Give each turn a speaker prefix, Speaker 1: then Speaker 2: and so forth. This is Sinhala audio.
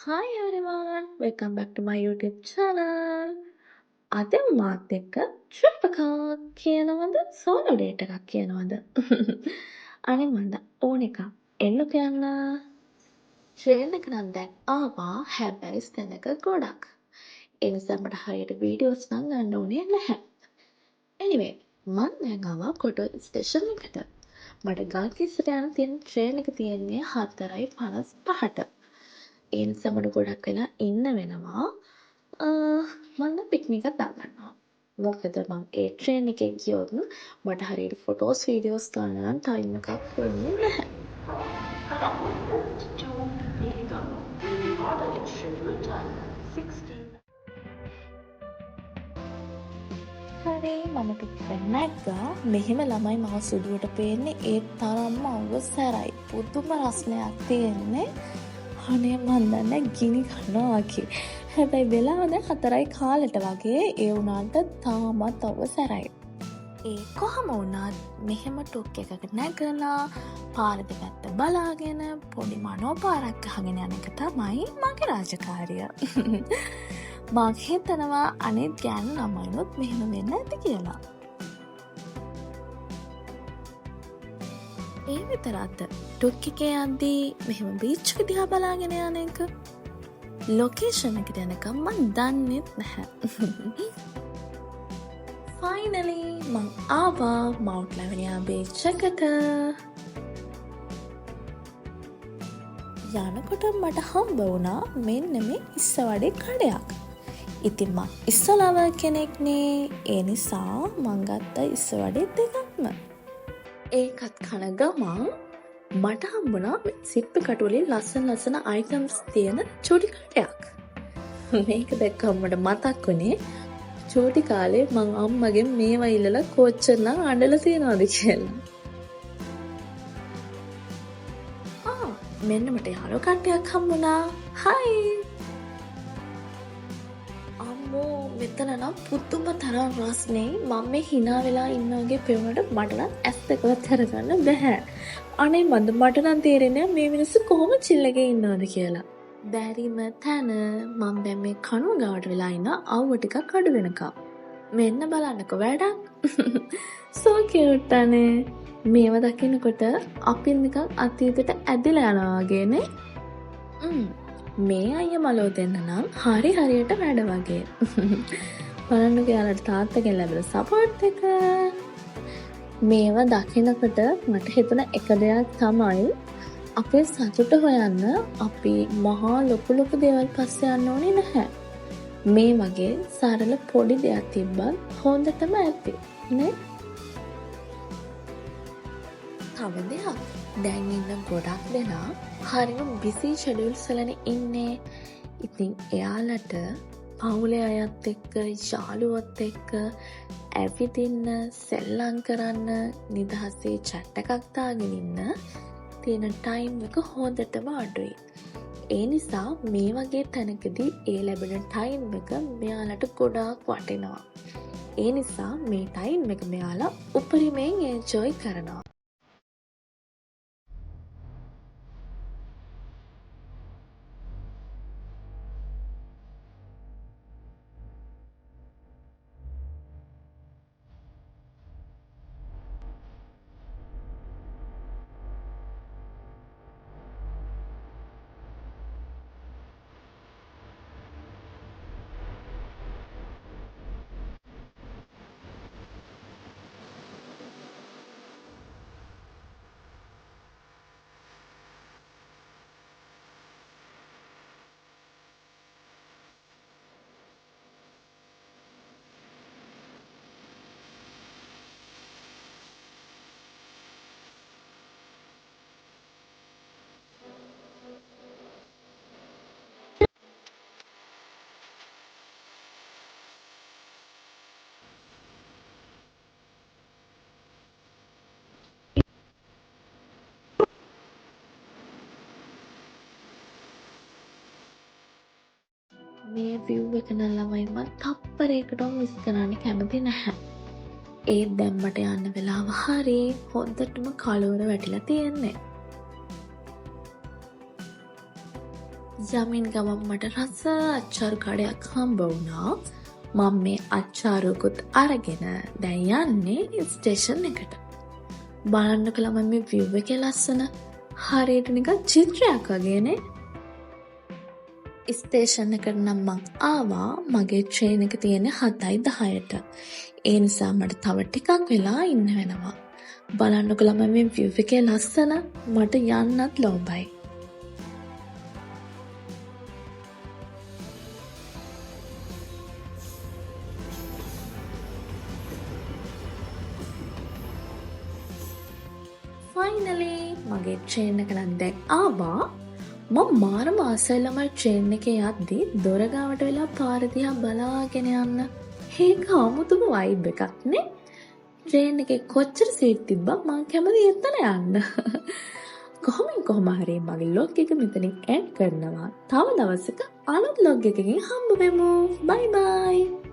Speaker 1: Hi everyone, welcome back to my YouTube channel. අද මාත් එක්ක ට්‍රිප් එකක් කියනවද, සෝලෝ ඩේට් එකක් කියනවද? අනේ මන්ද ඕන එකක්. එන්නකෝ යන්න. ට්‍රේන් එක නම් දැන් ආවා, හැබැයි සෙනඟ ගොඩක්. ඒ නිසා මට හරියට වීඩියෝස් නම් ගන්න උනේ නැහැ. එනිවේ, මං දැන් ආවා කොටුව ස්ටේෂන් එකට. මට ගල්කිස්සට යන්න තියෙන ට්‍රේන් එක තියෙන්නේ 4:55ට. ඒ නිසා මට ගොඩක් වෙලා ඉන්න වෙනවා. මං නම් පික්නික් එකක් දාගන්නවා. මොකද මං ඒ ට්‍රේන් එකේ ගියොත් මට හරියට ෆොටෝස් වීඩියෝස් ගන්න නම් ටයිම් එකක් වෙන්නේ නැහැ. හරි, මම ටුක් එක නැග්ගා. මෙහෙම ළමයි මාව සුදුවට පේන්නේ ඒ තරම්ම අවුව සැරයි. පුදුම රස්නයක් තියෙන්නේ. අනේ මන් දන්නේ ගිනි කනවා වගේ. හැබැයි වෙලාව දැන් 4යි කාලෙට වගේ. ඒ වුණාට තාමත් අවුව සැරයි. ඒ කොහම වුණත් මෙහෙම ටුක් එකක නැගලා පාර දෙපැත්ත බලාගෙන පොඩි මනෝ පාරක් ගහගෙන යන එක තමයි මගේ රාජකාරිය. මං හිතනවා අනිත් ගෑනු ළමයිනුත් මෙහෙම වෙන්න ඇති කියලා. ඒ විතරක්ද, ටුක් එකේ යද්දී මෙහෙම බීච් එක දිහා බලාගෙන යන එක ලොකේෂන් එකට යනකම් මං දන්නෙත් නැහැ. ෆයිනලි මං ආවා මවුන්ට් ලැවිනියා බීච් එකට. යනකොට මට හම්බ වුණා මෙන්න මේ ඉස්සවඩේ කඩයක්. ඉතින් මං ඉස්සලව කෙනෙක්නේ, ඒ නිසා මං ගත්ත ඉස්සවඩේ දෙකක්ම. ඒකත් කන ගමන් මට හම්බුණා සිප්පි කටුවලින් ලස්සන ලස්සන අයිටම්ස් තියෙන චූටි කඩයක්. මේක දැක්කම මට මතක් වුණේ චූටි කාලේ මං අම්මගෙන් මේවා ඉල්ලලා කොච්චර නම් අඬලා තියෙනවද කියලා. මෙන්න මට යාළුවෝ කට්ටියක් හම්බුණා. හයි. අම්මෝ, මෙතන නම් පුදුම තරම් රස්නේ. මං මේ hina වෙලා ඉන්න වගේ පෙවුනට මට නම් ඇස් දෙකවත් අරගන්න බැහැ. අනේ මන්ද, මට නම් තේරෙන්නේ නැහැ මේ මිනිස්සු කොහොම චිල් එකේ ඉන්නවද කියලා. බැරිම තැන මං දැන් මේ කනුව ගාවට වෙලා ඉන්න අවුව ටිකක් අඩු වෙනකම්. මෙන්න බලන්නකෝ වැඩක්. සෝ කියුට් අනේ. මේව දකිනකොට අපි නිකන් අතීතෙට ඇදිලා යනවා වගේනේ. මේ අයියා මලෝ දෙන්න නම් හරි හරියට වැඩ වගේ. බලන්නකෝ යාළුවට තාත්තගෙන් ලැබෙන සපෝට් එක. මේව දකිනකොට මට හිතුණ එක දෙයක් තමයි, අපේ සතුට හොයන්න අපි මහා ලොකු ලොකු දේවල් පස්සේ යන්න ඕනේ නැහැ. මේ වගේ සරල පොඩි දෙයක් තිබ්බත් හොඳටම ඇති නේ? තව දෙයක්, දැන් ඉන්න ගොඩක් දෙනා හරිම බිසි ෂෙඩියුල්ස් වලනේ ඉන්නේ. ඉතින් එයාලට පවුලේ අයත් එක්ක, යාළුවොත් එක්ක ඇවිදින්න, සෙල්ලම් කරන්න, නිදහසේ චැට් එකක් දාගෙන ඉන්න තියෙන ටයිම් එක හොඳටම අඩුයි. ඒ නිසා මේ වගේ තැනකදී ඒ ලැබෙන ටයිම් එක මෙයාලට ගොඩාක් වටිනවා. ඒ නිසා මේ ටයිම් එක මෙයාලා උපරිමයෙන් එන්ජොයි කරනවා. මේ විව් එක නම් ළමයි මං තප්පරයකටවත් මිස් කරන්න කැමති නැහැ. ඒත් දැන් මට යන්න වෙලාව හරි හොඳටම කලවර වැටිලා තියෙන්නේ. යමින් ගමන් මට රස අච්චාරු කඩයක් හම්බ වුණා. මම මේ අච්චාරුවකුත් අරගෙන දැන් යන්නේ ස්ටේෂන් එකට. බලන්නකෝ ළමයි මේ විව් එකේ ලස්සන. හරියට නිකන් චිත්‍රයක් වගේනේ. ස්ටේෂන් එකට නම් මං ආවා. මගේ ට්‍රේන් එක තියෙන්නේ 7:10ට. ඒ නිසා මට තව ටිකක් වෙලා ඉන්න වෙනවා. බලන්නකෝ ළමයි මේ විව් එකේ ලස්සන. මට යන්නත් ලෝභයි. ෆයිනලි මගේ ට්‍රේන් එක නම් දැන් ආවා. මම මාරම ආසයි ළමයි ට්‍රේන් එකේ යද්දි දොර ගාවට වෙලා පාර දිහා බලාගෙන යන්න. ඒක අමුතුම වයිබ් එකක් නේ. ට්‍රේන් එකේ කොච්චර සීට් තිබ්බත් මං කැමති එතන යන්න. කොහොමින් කොහොම හරි මගේ ව්ලොග් එක මෙතනින් එන්ඩ් කරනවා. තව දවසක අලුත් ව්ලොග් එකකින් හම්බ වෙමු. බයි බයි.